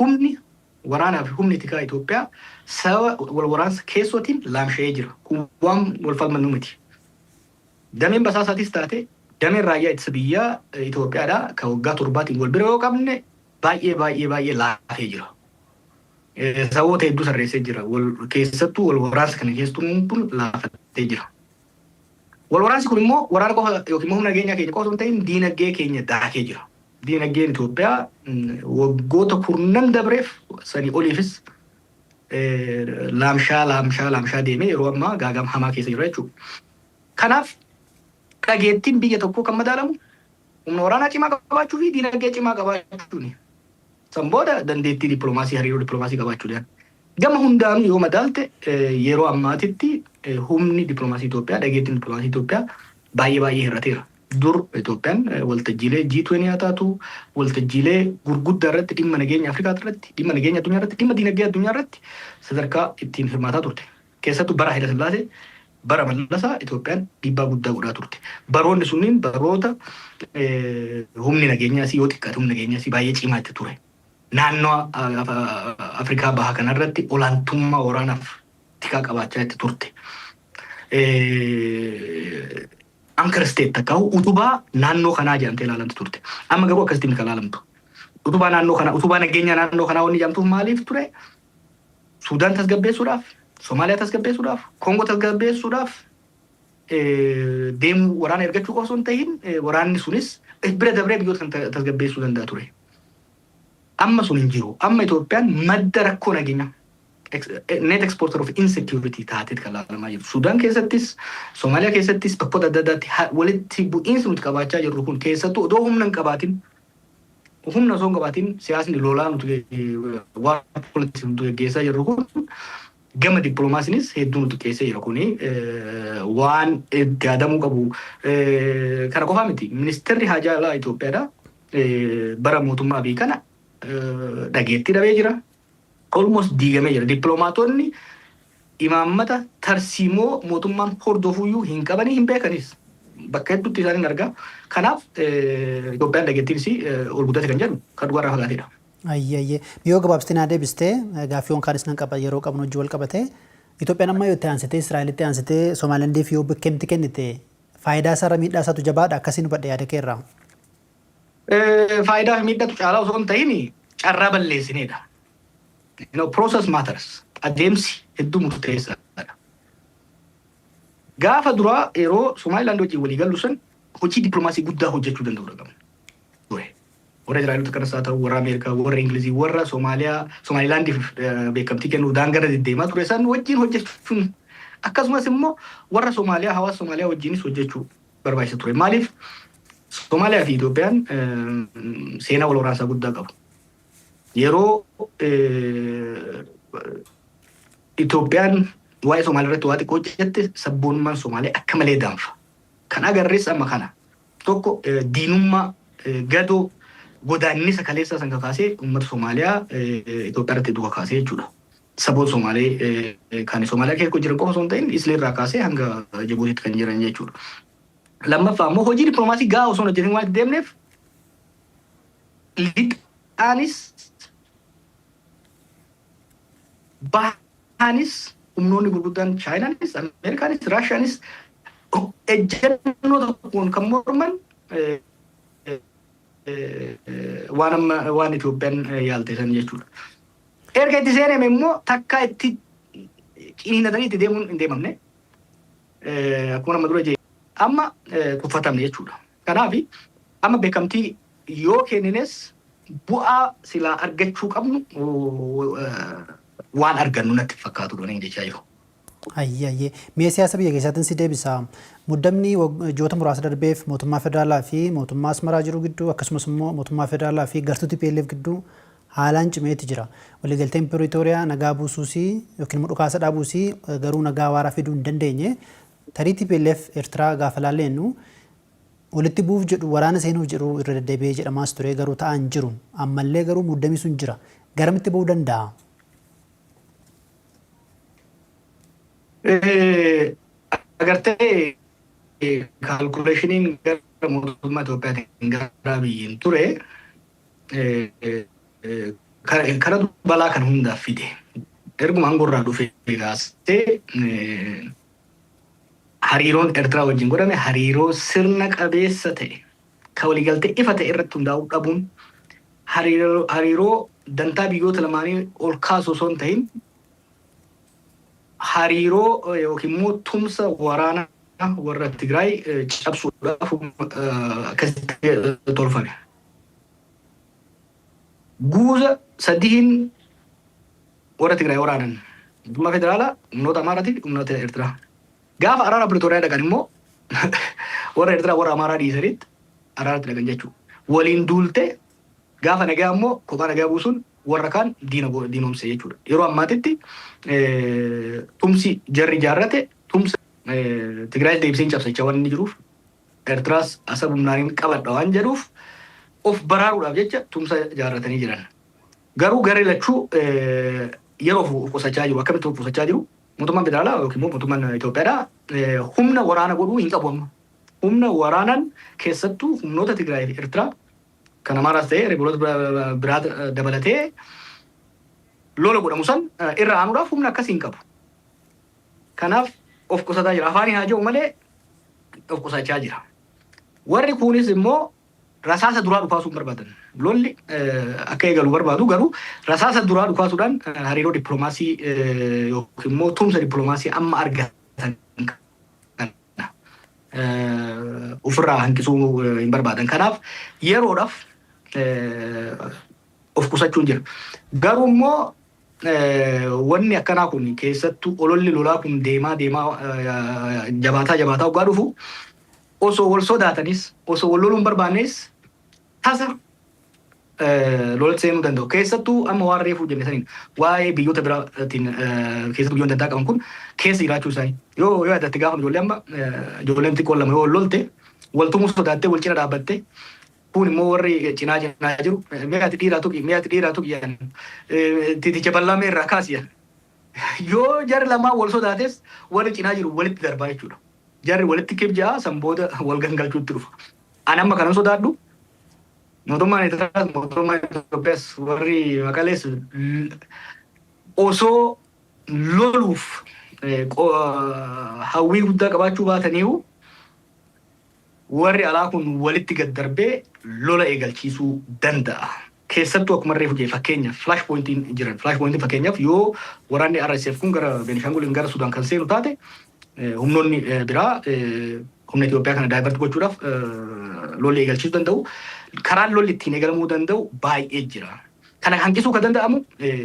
humni waraanaa fi humni tikaa Itoophiyaa sababa wal waraansa keessootiin laamsha'ee jira. Kun waan wal falmannu miti. Dameen basaasaatis taate dameen raayyaa ittisa biyyaa Itoophiyaadha kan waggaa 7tiin wal bira yoo qabne baay'ee baay'ee baay'ee laafee jira. Sababoota hedduu sarreessee jira. Keessattuu wal waraansa kana keessattuu kun laafatee jira. Wal waraansi kun immoo waraana qofa yookiin immoo humna nageenyaa keenya qofa osoo hin ta'in diinagdee keenya daakee jira. Diinagdeen Itoophiyaa waggoota kurnan dabreef sanii oliifis laamshaa laamshaa laamshaa deemee yeroo ammaa gaagama hamaa keessa jira jechuudha. Kanaaf dhageettiin biyya tokkoo kan madaalamu humna waraanaa cimaa qabaachuu fi diinagdee cimaa qabaachuuni. San booda dandeettii dippiloomaasii, hariiroo dippiloomaasii qabaachuudhaan. Gama hundaanuu yoo madaalte, yeroo ammaatitti humni dippiloomaasii Itoophiyaa, dhageettiin dippiloomaasii Itoophiyaa baay'ee baay'ee hir'ateera. Dur Itoophiyaan waltajjiilee G20 haa taatu, waltajjiilee gurguddaa irratti, dhimma nageenya Afrikaa irratti, dhimma nageenya addunyaa irratti, dhimma diinagdee addunyaa irratti sadarkaa ittiin hirmaataa turte. Keessattuu bara Haayila Sillaasee, bara Mallasaa Itoophiyaan dhiibbaa guddaa godhaa turte. Baroonni sunniin baroota humni nageenyaas, yoo xiqqaate humni nageenyaas baay'ee cimaa itti ture. Naannoo Afrikaa Bahaa kanarratti olaantummaa waraanaaf tikaa qabaachaa itti turte. Anchor state takka utubaa naannoo kanaa jedhamtee ilaalamti turte. Amma garuu akkasitti miti kan ilaalamtu. Utubaa naannoo kanaa, utubaa nageenya naannoo kanaa wanni jedhamtuuf maaliif ture? Suudaan tasgabbeessuudhaaf, Somaaliyaa tasgabbeessuudhaaf, Koongoo tasgabbeessuudhaaf deemuu waraana ergachuu qofa osoo hin tahin, waraanni sunis bira dabree biyyoota kan tasgabbeessuu danda'a ture. Amma sun hin jiru. Amma Itoophiyaan madda rakkoo nageenyaa, net exporter of insecurity taateet kan ilaalamaa jiru. Suudaan keessattis, Somaaliyaa keessattis, bakkoota adda addaatti walitti bu'iinsi nuti qabaachaa jirru kun, keessattuu odoo humna hin qabaatin, humna osoo hin qabaatin siyaasni lolaa nuti, waa politics nuti gaggeessaa jirru kun, gama dippiloomaasiinis hedduu nuti keessa jira. Kuni waan itti yaadamuu qabu. Kana qofaa miti. Ministeerri haajaa alaa Itoophiyaadha. Bara mootummaa Abiy kana dhageettii dhabee jira. Almost diigamee jira. Dippiloomaatonni imaammata tarsiimoo mootummaan hordofuyyuu hin qabanii, hin beekanis. Bakka hedduutti isaan hin argaa. Kanaaf Itoophiyaan dhageettiinis ol guddate kan jedhu kan dhugaarraa fagaatedha. Ayyayyee. Yoo gabaabsitee naa deebistee, gaaffiiwwan kaanis nan qaba yeroo qabnu wajjin wal qabate. Itoophiyaan amma yoo itti aansitee, Israa'elitti aansitee Somaalilaandiif yoo beekamti kennite, faayidaa isaarra miidhaa isaatu jabaadha, akkasiin hubadhe yaada keerraa. Faayidaa fi miidhatu caalaa osoo hin ta'in, carraa balleessinedha. Process matters. Adeemsi hedduu murteessaadha. Gaafa duraa yeroo Somaalilaand wajjin walii gallu san hojii dippiloomaasii guddaa hojjechuu danda'udha qabna ture. Warra Israa'eloota kanas haa ta'u, warra Ameerikaa, warra Ingilizii, warra Somaaliyaa, Somaalilaandiif beekamtii kennuu daangarra deddeemaa ture san wajjin hojjechuun, akkasumas immoo warra Somaaliyaa, hawaasa Somaaliyaa wajjinis hojjechuu barbaachisa ture. Maaliif? Somaaliyaa fi Itoophiyaan seenaa wal waraansaa guddaa qabu. Yeroo Itoophiyaan waa'ee Somaaliyaa irratti waa xiqqoo hojjette, sabboonummaan Somaaliyaa akka malee danfa. Kan agarres amma kana. Tokko diinummaa gadoo godaannisa kaleessaa san kakaasee uummata Somaaliyaa Itoophiyaa irratti hedduu kakaasee jechuudha. Saboota Somaalee kan Somaaliyaa keessa jiran qofa osoo hin ta'in, Islee irraa kaasee hanga Jibuutiitti kan jiran jechuudha. Lammaffaa immoo hojii dippiloomaasii gahaa osoo hin hojjetin waan itti deemneef, lixaanis bahaanis humnoonni gurguddaan Chaayinaanis, Ameerikaanis, Raashiyaanis ejjennoo tokkoon kan morman waan amma waan Itoophiyaan yaalte san jechuudha. Erga itti seename immoo takka itti ciniinatanii itti deemuun hin deemamne. Akkuma nama dura jee amma tuffatamne jechuudha. Kanaaf amma beekamtii yoo kennines bu'aa silaa argachuu qabnu waan argannu natti fakkaatu dha jechaa jiru. Ayyayyee. Mee siyaasa biyya keessaatiin si deebisa. Muddamni ji'oota muraasa darbeef mootummaa federaalaa fi mootummaa Asmaraa jiru gidduu, akkasumas immoo mootummaa federaalaa fi gartuu TPLF gidduu haalaan cimeeti jira. Waliigalteen Piriitooriyaa nagaa buusuusii yookiin immoo dhukaasa dhaabuusii garuu nagaa waaraa fiduu hin dandeenye. Tarii TPLF Eertiraa gaafa laallennu walitti bu'uuf jedhu, waraana seenuuf jedhu irra deddeebi'ee jedhamaas ture, garuu ta'aa hin jiru. Ammallee garuu muddamni sun jira. Garamitti ba'uu danda'a? Agartee, calculationiin gara mootummaa Itoophiyaatiin gara Abiyyiin ture kanatu balaa kan hundaaf fide. Erguma aangoo dhufe kaasee hariiroon Eertiraa wajjin godhame hariiroo sirna qabeessa ta'e kan waliigaltee ifa ta'e irratti hundaa'uu dhabuun, hariiroo dantaa biyyoota lamaanii ol kaasu osoo hin ta'in, hariiroo yookiin immoo tumsa waraanaa warra Tigraay cabsuudhaaf akkasitti tolfame. Guuza sadiin warra Tigraay waraanan: mootummaa federaalaa, humnoota Amaaraatii fi humnoota Eertiraa. Gaafa araara Piriitooriyaa dhaqan immoo warra Eertiraa warra Amaaraa dhiisanitti araaratti dhaqan jechuudha. Waliin duultee gaafa nagaa immoo kophaa nagaa buusuun warra kaan diina diinoomse jechuudha. Yeroo ammaatitti tumsi jarri ijaarrate tumsa Tigraay deebisee hin cabsachaa waan inni jiruuf, Eertiraas Asab humnaan qabadha waan jedhuuf, of baraaruudhaaf jecha tumsa ijaarratanii jiran. Garuu garee lachuu yeroo of qusachaa jiru. Akkamitti of qusachaa jiru? Mootummaan federaalaa yookiin immoo mootummaan Itoophiyaadhaa humna waraana godhuu hin qabu amma. Humna waraanaan keessattuu humnoota Tigraay fi Eertiraa kan Amaaraas ta'ee rebelota biraa dabalatee lola godhamu san irra aanuudhaaf humna akkasii hin qabu. Kanaaf of qusataa jira. Afaanii haa jiru malee of qusachaa jira. Warri kunis immoo rasaasa duraa dhukaasuu hin barbaadan. Lolli akka eegalu barbaadu, garuu rasaasa duraa dhukaasuudhaan hariiroo dippiloomaasii yookiin immoo tumsa dippiloomaasii amma argatan kana ofirraa hanqisuu hin barbaadan. Kanaaf yeroodhaaf of qusachuun jira. Garuu immoo wanni akkanaa kun, keessattuu ololli lolaa kun deemaa deemaa jabaataa jabaataa waggaa dhufu, osoo wal sodaatanis, osoo wal loluu hin barbaannes, tasa lolatti seenuu danda'u. Keessattuu amma waan reefuu jenne saniin waa'ee biyyoota biraatiin, keessattuu biyyoonni dantaa qaban kun keessa jiraachuu isaanii. Yoo yaadatte, gaafa ijoollee amma ijoolleen xiqqoon lama yoo wal lolte, wal tumuu sodaattee wal cina dhaabbatte, kun immoo warri cinaa cinaa jiru "Mee ati dhiiraa tuqi, mee ati dhiiraa tuqi" jedhan, "Titicha bal'aa mee irraa kaasi" jedhan. Yoo jarri lamaan wal sodaates, warri cinaa jiru walitti darbaa jechuudha. Jarri walitti kibjaa, san booda wal gangalchuutti dhufa. Ani amma kanan sodaadhu, mootummaan Eertiraas, mootummaan Itoophiyaas, warri Maqalees osoo loluuf hawwii guddaa qabaachuu baataniiru, warri alaa kun walitti gad darbee lola eegalchiisuu danda'a. Keessattuu akkuma reefu jee, fakkeenyaaf flash pointiin jiran. Flash pointiin fakkeenyaaf yoo waraanni RSF kun gara Beenishaangul, gara Sudaan kan seenu taate, humnoonni biraa humna Itoophiyaa kana divert gochuudhaaf lolli eegalchiisuu danda'u. Karaan lolli ittiin eegalamuu danda'u baay'ee jira. Kana hanqisuu kan danda'amu,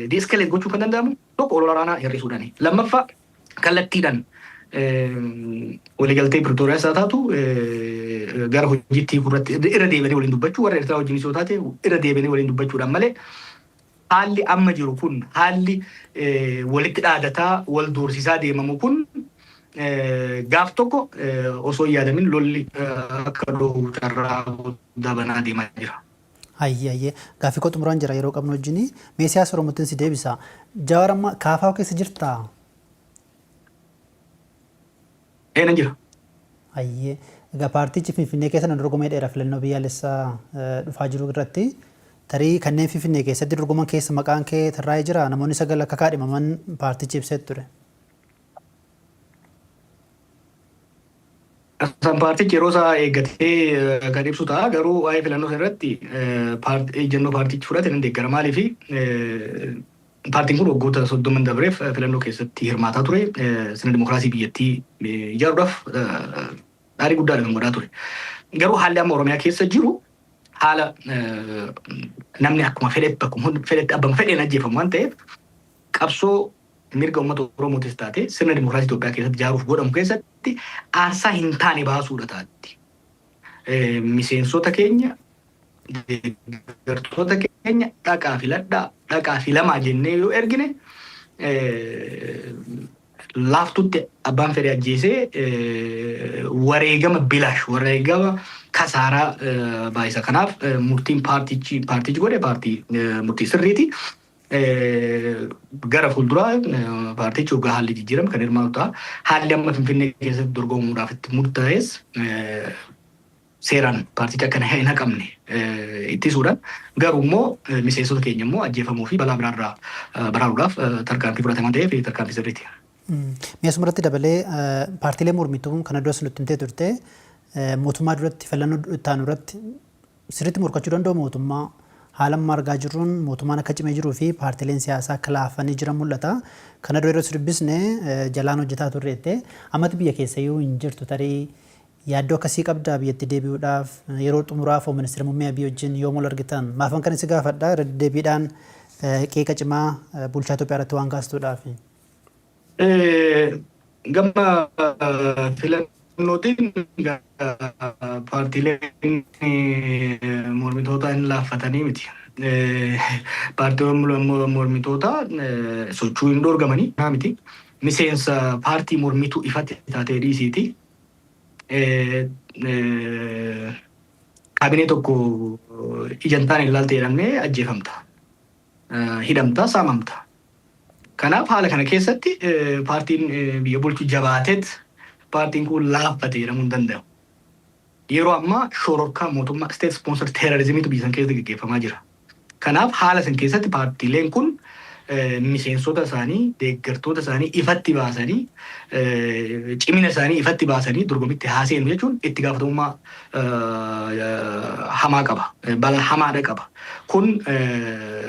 de-escalate gochuu kan danda'amu, tokko olola waraanaa hir'isuudhaani. Lammaffaa, kallattiidhaan waliigaltee Piretooriyaas haa taatu gara hojiitti irratti irra deebi'anii waliin dubbachuu, warra Eertiraa wajjinis yoo taate irra deebi'anii waliin dubbachuudhaan malee, haalli amma jiru kun, haalli walitti dhaadataa wal doorsisaa deemamu kun, gaaf tokko osoo hin yaadamin lolli akka dhohu carraa guddaa banaa deemaa jira. Hayyee hayyee, gaaffii koo xumuraan jira yeroo qabnu wajjini. Mee siyaasa Oromootiin si deebisa. Jawaar, amma KFO keessa jirtaa? Ee, nan jira. Hayyee. Egaa paartichi Finfinnee keessa nan dorgomee dheera filannoo biyyaalessaa dhufaa jiru irratti. Tarii kanneen Finfinnee keessatti dorgoman keessa maqaan kee tarraa'ee jira. Namoonni 9 akka kaadhimaman paartichi ibsee ture. San paartichi yeroo isaa eeggatee kan ibsu ta'a. Garuu waa'ee filannoo sana irratti ejjennoo paartichi fudhate nan deeggara. Maaliif, paartiin kun waggoota 30n dabreef filannoo keessatti hirmaataa ture. Sirna dimokiraasii biyyattii ijaaruudhaaf dhaarii guddaadha kan godhaa ture. Garuu haalli amma Oromiyaa keessa jiru haala namni akkuma fedhetti, bakkuma fedhetti, abbama fedheen ajjeefamu waan ta'eef, qabsoo mirga uummata Oromootis taate sirna dimokiraasii Itoophiyaa keessatti ijaaruuf godhamu keessatti aarsaa hin taane baasuudha taatti. Miseensota keenya, deeggartoota keenya "Dhaqaa filadhaa, dhaqaa filamaa" jennee yoo ergine, laaftutti abbaan fedhe ajjeesee wareegama bilaash, wareegama kasaaraa baay'isa. Kanaaf murtiin paartichi godhe paartii murtii sirriiti. Gara fuulduraa paartichi waggaa haalli jijjiirame kan hirmaatu ta'a. Haalli amma Finfinnee keessatti dorgomuudhaaf itti murtaa'es seeraan paartichi akka hin haqamne ittisuudhaan, garuu immoo miseensota keenya immoo ajjeefamuu fi balaa biraarraa baraaruudhaaf tarkaanfii fudhatamaa ta'eef tarkaanfii sirriiti. Mee asumarratti dabalee, paartiilee mormituu kana duras nutti himtee turte, mootummaa duratti filannoo itti aanu irratti sirriitti morkachuu danda'u mootummaa? Haala amma argaa jirruun mootummaan akka cimee jiruu fi paartiileen siyaasaa akka laafanii jiran mul'ata. Kana dura yeroo si dubbisne jalaan hojjetaa turreette. Ammatti biyya keessayyuu hin jirtu, tarii yaaddoo akkasii qabdaa biyyatti deebi'uudhaaf? Yeroo xumuraaf hoo ministeera muummee Abiy wajjin yoom wal argitan? Maafan kan si gaafadha, irra deddeebiidhaan qeeqa cimaa bulchaa Itoophiyaa irratti waan kaastuudhaaf. Gama filannootiin paartiileen mormitoota hin laaffatanii miti. Paartiiwwan mormitoota sochuu hin dorgamanii miti. Miseensa paartii mormituu ifatti taatee dhiisiiti. Kaabinee tokko ija hin taane ilaalte jedhamee ajjeefamta. Hidhamta, saamamta. Kanaaf haala kana keessatti paartiin biyya bulchu jabaateet paartiin kun laaffate jedhamuu hin danda'u. Yeroo ammaa shororkaa mootummaa, state sponsor terrorismiitu biyya san keessatti gaggeeffamaa jira. Kanaaf haala san keessatti paartiileen kun miseensota isaanii, deeggartoota isaanii ifatti baasanii, cimina isaanii ifatti baasanii dorgomitti haaseenu jechuun itti gaafatamummaa hamaa qaba. Balaa hamaadha qaba. Kun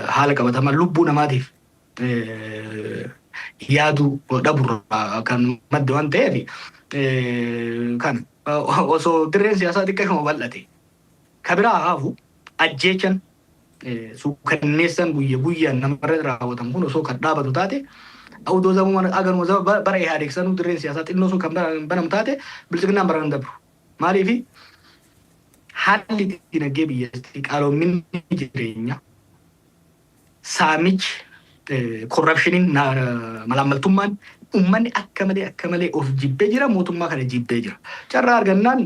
haala qabatamaa lubbuu namaatiif yaaduu dhaburraa kan madde waan ta'eef, kan osoo dirreen siyaasaa xiqqashuma bal'ate kabiraa haafu, ajjeechan suukanneessan guyya guyyaan namarra raawwatamu kun osoo kan dhaabatu taate, odoo zamuma agaruma bara Ihaadeeg sanuu dirreen siyaasaa xinnoo sun kan banamu taate, Biltsiginnaan bara hin dabru. Maaliifi, haalli dinagdee biyyattii, qaaloominni jireenyaa, saamichi, corruptioniin, malaammaltummaan, uummanni akka malee akka malee of jibbee jira, mootummaa kana jibbee jira. Carraa argannaan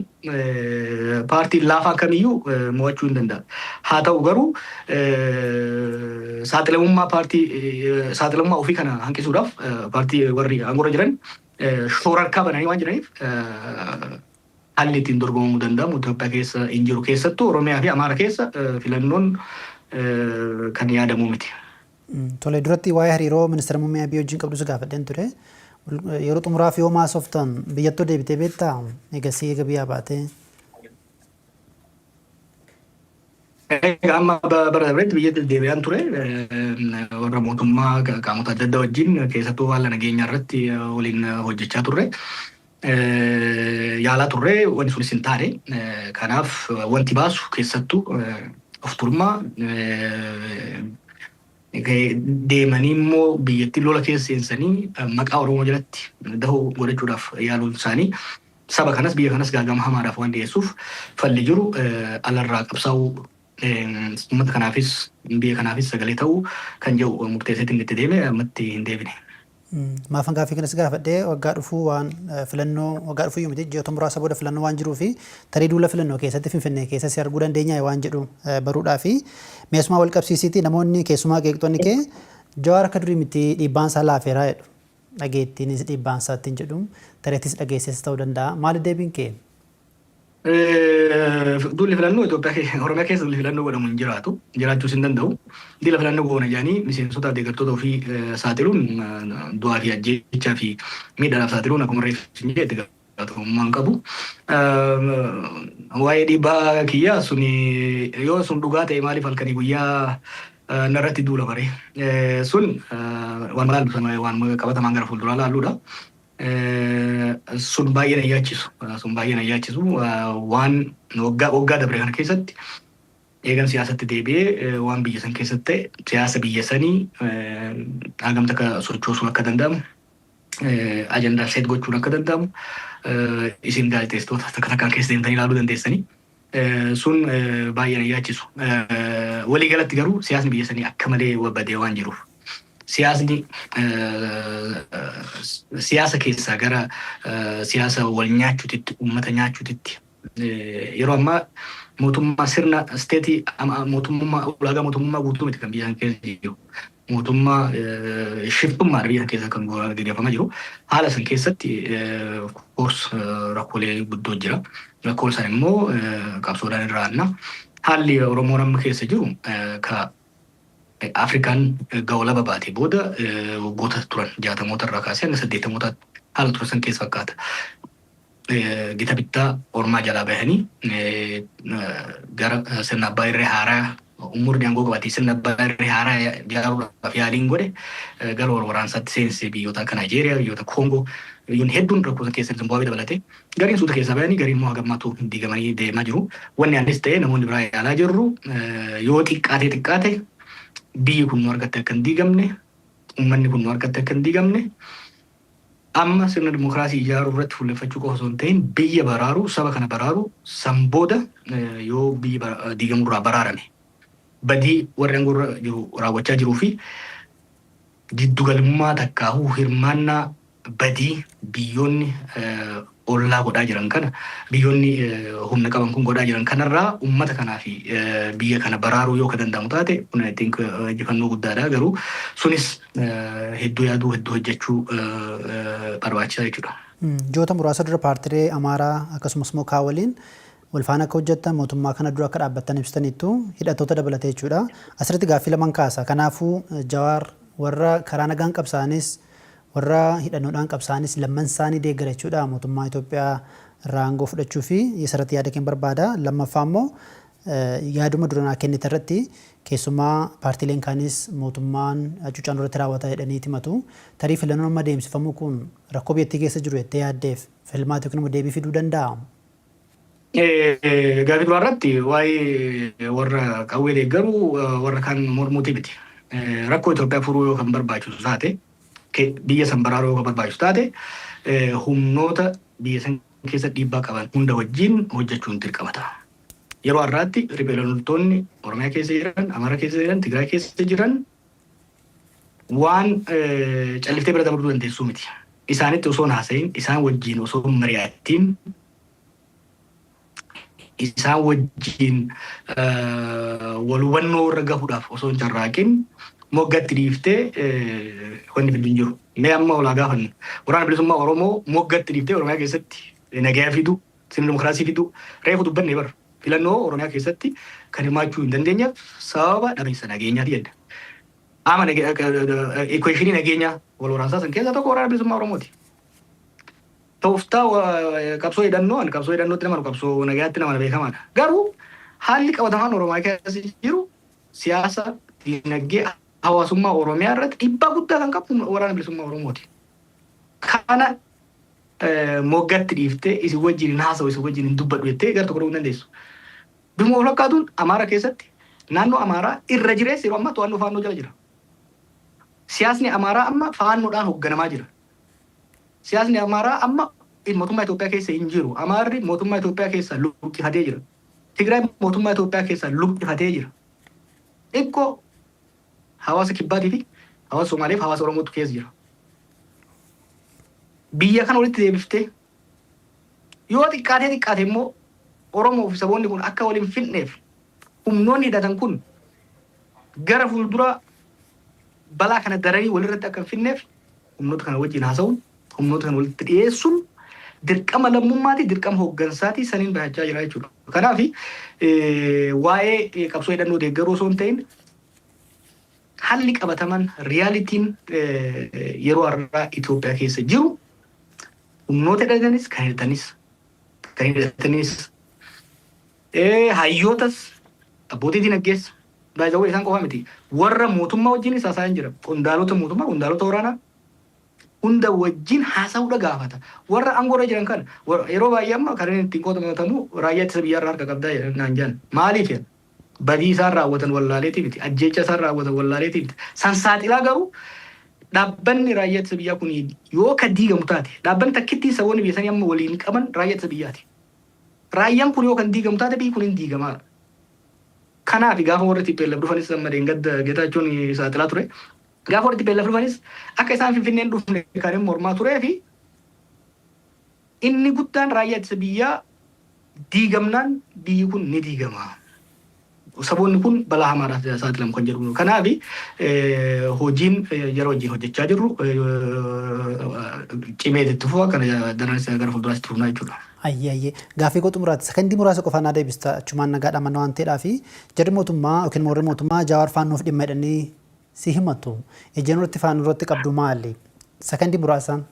paartiin laafaa kamiyyuu mo'achuu hin danda'a. Haa ta'u garuu, saaxilamummaa paartii, saaxilamummaa ofii kana hanqisuudhaaf paartii warri aangoorra jiran shoorarkaa bananii waan jiraniif, haalli ittiin dorgomamuu danda'amu Itoophiyaa keessa hin jiru. Keessattuu Oromiyaa fi Amaara keessa filannoon kan yaadamu miti. Tole, duratti waa'ee hariiroo ministeera muummee Abiy wajjin qabdu si gaafadheen ture. Yeroo xumuraaf yoo maasoftan biyyattuu deebitee beektaa? Egasii eega biyyaa baatee. Egaa amma bara darbetti biyyatti deebi'aan ture, warra mootummaa qaamota adda addaa wajjin, keessattuu haala nageenyaa irratti waliin hojjechaa turre. Yaalaa turre, wanti sunis hin taane. Kanaaf wanti baasu keessattuu of tuulummaa deemanii immoo biyyattii lola keessa seensanii maqaa Oromoo jalatti dahoo godhachuudhaaf yaaluun isaanii saba kanas biyya kanas gaagama hamaadhaaf waan dhiyeessuuf, falli jiru alarraa qabsaa'uu, uummata kanaafis biyya kanaafis sagalee ta'uu kan jedhu murteesseetiin itti deeme, ammatti hin deebine. Maafan gaaffii kanas gaafadhee, waggaa dhufuu waan filannoo, waggaa dhufuu miti, ji'oota muraasa booda filannoo waan jiruu fi tarii duula filannoo keessatti Finfinnee keessa si arguu dandeenya waan jedhu baruudhaa fi meeshumaa wal qabsiisiiti. Namoonni, keessumaa qeeqxonni kee, "Jawaar akka durii miti, dhiibbaan isaa laafeeraa" jedhu. Dhageettiinis dhiibbaan isaa ittiin jedhu tareettis dhageesses ta'uu danda'a. Maali deebiin kee? Duulli filannoo Itoophiyaa, Oromiyaa keessa duulli filannoo godhamu hin jiraatu. Jiraachuus hin danda'u. Duula filannoo goona jedhanii miseensota, deeggartoota ofii saaxiluun, du'aa fi ajjeechaa fi miidhaadhaaf saaxiluun, akkuma reefu isin jedhe, itti gaafatamummaa hin qabu. Waa'ee dhiibbaa kiyyaa suni, yoo sun dhugaa ta'e, maaliif halkanii guyyaa narratti duula bare? Sun waan laallu, waan qabatamaan gara fuulduraa laalluudha. Sun baay'ee na yaachisu. Sun baay'ee na yaachisu. Waan waggaa waggaa dabre kana keessatti eegan siyaasatti deebi'ee waan biyya san keessatti ta'e, siyaasa biyya sanii hagam takka sochoosuun akka danda'amu, ajandaa set gochuun akka danda'amu, isin gaazexeessitoota takka takkaan keessa deemtanii ilaaluu dandeessanii. Sun baay'ee na yaachisu. Waliigalatti garuu siyaasni biyya sanii akka malee badee waan jiruuf, siyaasni siyaasa keessaa gara siyaasa wal nyaachuutitti, uummata nyaachuutitti, yeroo ammaa mootummaa sirna state mootummaa, ulaagaa mootummaa guutuu miti kan biyya sana keessa jiru. Mootummaa shiftummaa biyya keessa kan gaggeeffamaa jiru. Haala san keessatti of course rakkoolee guddoo jira. Rakkoon san immoo qabsoodhaan irraa aanna. Haalli Oromoon amma keessa jiru ka Afrikaan gawlaba baatee booda waggoota turan 60moota irraa kaasee hanga 80mootaatti haala ture san keessa fakkaata. Gita bittaa ormaa jalaa bahanii gara sirna abbaa irree haaraa, umurni aangoo qabatee sirna abbaa irree haaraa ijaaruudhaaf yaaliin godhe gara wal waraansaatti seensee, biyyoota akka Naayijeeriyaa, biyyoota Koongoo, biyyoonni hedduun rakkoo san keessa, Zimbaabuwee dabalatee, gariin suuta keessaa bahanii, gariin immoo hagammaatu diigamanii deemaa jiru. Wanni anis ta'e namoonni biraa yaalaa jirru, yoo xiqqaate xiqqaate biyyi kun nu harkatti akka hin diigamne, uummanni kun nu harkatti akka hin diigamne, amma sirna dimokiraasii ijaaruu irratti fuulleffachuu qofa osoo hin ta'in, biyya baraaruu, saba kana baraaruu, san booda yoo biyyi diigamurraa baraarame Badii warri aangoo jiru raawwachaa jiruu fi giddugalummaa takkaahuu hirmaannaa badii biyyoonni ollaa godhaa jiran kana, biyyoonni humna qaban kun godhaa jiran kanarraa uummata kanaa fi biyya kana baraaruu yoo ka danda'amu taate, kun I think injifannoo guddaadha. Garuu sunis hedduu yaaduu, hedduu hojjechuu barbaachisaa jechuudha. Ji'oota muraasa dura paartilee Amaaraa akkasumas immoo kaa waliin wal faana akka hojjettan, mootummaa kana dura akka dhaabbattan ibsitaniittu, hidhattoota dabalatee jechuudha. Asirratti gaaffii laman kaasa. Kanaafuu Jawaar warra karaa nagaan qabsaa'anis warra hidhannoodhaan qabsaa'anis lamman isaanii deeggara jechuudha, mootummaa Itoophiyaa irraa aangoo fudhachuu fi isarratti yaada keen barbaada. Lammaffaa immoo yaaduma duranaa kennite irratti, keessumaa paartiileen kaanis mootummaan hacuuccaan irratti raawwata jedhanii himatu. Tarii filannoon amma deemsifamu kun rakkoo biyyattii keessa jiru jettee yaaddeef filmaata yookiin immoo deebii fiduu danda'a? Gaaffii duraa irratti waa'ee warra qawwee deeggaru, warra kaan mormuuti miti. Rakkoo Itoophiyaa furuu yoo kan barbaachisu taate, biyya san baraaruu yoo kan barbaachisu taate, humnoota biyya san keessa dhiibbaa qaban hunda wajjin hojjechuun dirqama ta'a. Yeroo har'aatti riphee loltoonni Oromiyaa keessa jiran, Amaaraa keessa jiran, Tigraay keessa jiran waan calliftee bira dabruu dandeessuu miti. Isaanitti osoo hin haasa'iin, isaan wajjin osoo hin mari'attiin, isaan wajjin wal hubannoo irra gahuudhaaf osoo hin carraaqin moggatti dhiiftee wanni fiddu hin jiru. Mee amma olaa gaafannu, Waraana Bilisummaa Oromoo moggatti dhiiftee Oromiyaa keessatti nagaya fidu, sirna dimokiraasii fidu, reefu dubbanne bara, filannoo Oromiyaa keessatti kan hirmaachuu hin dandeenyeef sababa dhabiinsa nageenyaati jedha. Qaama equation nageenyaa wal waraansaa san keessaa tokko Waraana Bilisummaa Oromooti. Tooftaa qabsoo hidhannoo, ani qabsoo hidhannootti nama, qabsoo nagayaatti nama beekamaadha. Garuu haalli qabatamaan Oromiyaa keessa jiru siyaasa, dinagdee, hawaasummaa Oromiyaa irratti dhiibbaa guddaa kan qabu Waraana Bilisummaa Oromooti. Kana moggatti dhiiftee isin wajjin hin haasa'u, isin wajjin hin dubbadhu jettee gara tokko dhufuu hin dandeessu. Bifuma wal fakkaatuun Amaara keessatti naannoo Amaaraa irra jireessi yeroo ammaa to'annoo Faannoo jala jira. Siyaasni Amaaraa amma Faannoodhaan hoogganamaa jira. Siyaasni Amaaraa amma mootummaa Itoophiyaa keessa hin jiru. Amaarri mootummaa Itoophiyaa keessa luqqifatee jira. Tigraay mootummaa Itoophiyaa keessa luqqifatee jira. Xiqqoo hawaasa kibbaatii fi hawaasa Somaaliif hawaasa Oromootu keessa jira. Biyya kana walitti deebiftee yoo xiqqaatee xiqqaate immoo Oromoo fi saboonni kun akka waliin finneef, humnoonni hidhatan kun gara fuulduraa balaa kana daranii walirratti akka hin finneef, humnoota kana wajjin haasa'uun, humnoota kana walitti dhiyeessuun dirqama lammummaati, dirqama hooggansaati, saniin bahachaa jira jechuudha. Kanaaf waa'ee qabsoo hidhannoo deeggaruu osoo hin ta'in, haalli qabataman, realityn yeroo har'aa Itoophiyaa keessa jiru humnoota hidhatanis kan hidhatanis, hayyootas, abbootii dinagdees, baay'ee isaan qofa miti, warra mootummaa wajjinis haasa'aa jira. Qondaalota mootummaa, qondaalota waraanaa hunda wajjin haasa'uudha gaafata. Warra aangoorra jiran kana yeroo baay'ee amma kan inni ittiin qotamatamu raayyaa ittisa biyyaarraa harka qabdaa jedhan naan jedhan. Maaliif jedhan? Badii isaan raawwatan wallaaleetii miti, ajjeecha isaan raawwatan wallaaleetii miti. San saaxilaa, garuu dhaabbanni raayyaa ittisa biyyaa kun yoo ka diigamu taate, dhaabbanni takkittiin saboonni biyya sanii amma waliin qaban raayyaa ittisa biyyaati. Raayyaan kun yoo kan diigamu taate, biyyi kun hin diigamaadha. Kanaaf gaafa warri TPLF dhufanis, amma deengadda Geetaachoon saaxilaa ture. Gaafa warri TPLF dhufanis akka isaan Finfinneen dhufne kan inni mormaa turee fi inni guddaan raayyaa ittisa biyyaa diigamnaan biyyi kun ni diigama. Saboonni kun balaa hamaadhaaf saaxilamu kan jedhu. Kanaaf hojiin jara wajjin hojjechaa jirru cimee itti fufa, kana daran gara fuulduraatti itti fufnaa jechuudha. Ayyee ayyee, gaaffii koo xumuraatti sakandii muraasa qofaan naa deebista, achumaan nagaadhaan manna waan ta'eedhaa fi jarri mootummaa yookiin warri mootummaa Jawaar Faannoof dhimma jedhanii si himatu. Ejjennoo irratti Faannoo irratti qabdu maali? Sakandii muraasaan.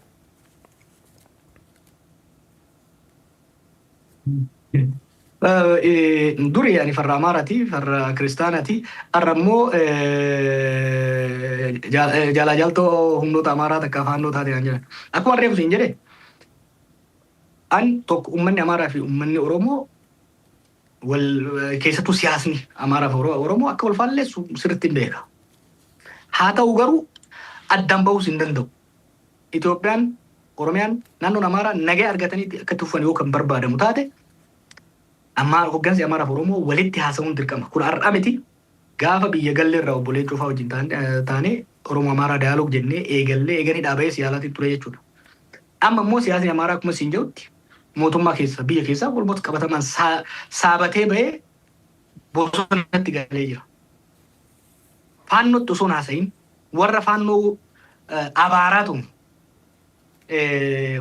Duri ani farra Amaaraati, farra Kiristaanaati. Har'a immoo jaalaa jaaltoo humnoota Amaaraa takka Faannoo taate kan jedhan. Akkuma reefu siin jedhe, an tokko uummanni Amaaraa fi uummanni Oromoo wal keessattuu siyaasni Amaaraa fi Oromoo akka wal faalleessu sirriitti hin beeka. Haa ta'u garuu addaan bahuus hin danda'u. Itoophiyaan, Oromiyaan, naannoon Amaaraa nagaa argatanii akka itti fufan yoo kan barbaadamu taate, amma hoggansi Amaaraa fi Oromoo walitti haasa'uun dirqama. Kun har'a miti. Gaafa biyya galle irraa obbolee Cufaa wajjin taanee Oromoo Amaaraa dialogue jennee eegallee eeganii dhaabee siyaasaatiin ture jechuudha. Amma immoo siyaasni Amaaraa akkuma siin jedhutti mootummaa keessa, biyya keessaa walumatti qabatamaan saabatee bahee bosonatti galee jira. Faannootti osoo hin haasa'iin, warra Faannoo abaaraatu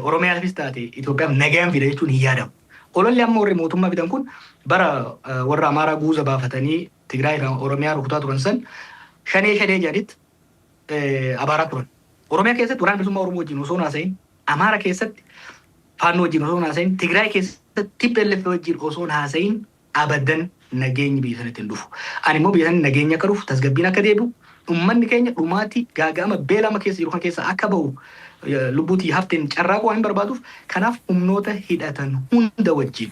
Oromiyaafis taate Itoophiyaaf nagaan fida jechuun hin yaadamu. Ololli amma warri mootummaa fidan kun bara warra Amaaraa guuza baafatanii Tigraay fi Oromiyaa rukutaa turan san Shanee Shanee jedhanitti abaaraa turan. Oromiyaa keessatti Waraana Bilisummaa Oromoo wajjin osoo hin haasa'iin, Amaara keessatti Faannoo wajjin osoo hin haasa'iin, Tigraay keessatti TPLF wajjin osoo hin haasa'iin abadan nageenyi biyya sanatti hin dhufu. Ani immoo biyya sanatti nageenyi akka dhufu, tasgabbiin akka deebi'u, uummanni keenya dhumaatii gaaga'ama beelama keessa jiru kan keessa akka bahu, lubbuutii hafteen carraaquu waan hin barbaaduuf, kanaaf humnoota hidhatan hunda wajjin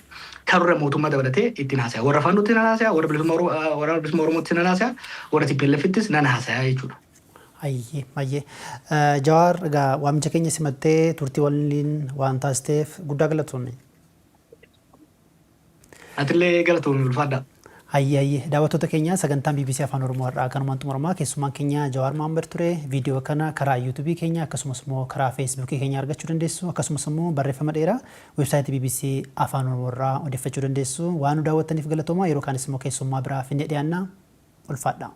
karra mootummaa dabalatee ittiin haasaya. Warra Faannootti nan haasaya, warra bilisummaa Waraana Bilisummaa Oromootti nan haasaya, warra TPLFittis nan haasaya jechuudha. Hayyee, hayyee. Jawaar, egaa waamicha keenya simattee turtii waliin waan taasisteef guddaa galatoomi. Atillee galatoomi, ulfaadhaa. Hayyee, hayyee. Daawwattoota keenya, sagantaan BBC Afaan Oromoo har'aa kanumaan xumuramaa. Keessummaan keenya Jawaar Mohaammed ture. Viidiyoo kana karaa YouTubeii keenya akkasumas immoo karaa Facebookii keenya argachuu dandeessu. Akkasumas immoo barreeffama dheeraa weebsaayitii BBC Afaan Oromoo irraa odeeffachuu dandeessu. Waan nu daawwattaniif galatoomaa. Yeroo kaanis immoo keessummaa biraa finnee dhiyaanna. Ulfaadhaa.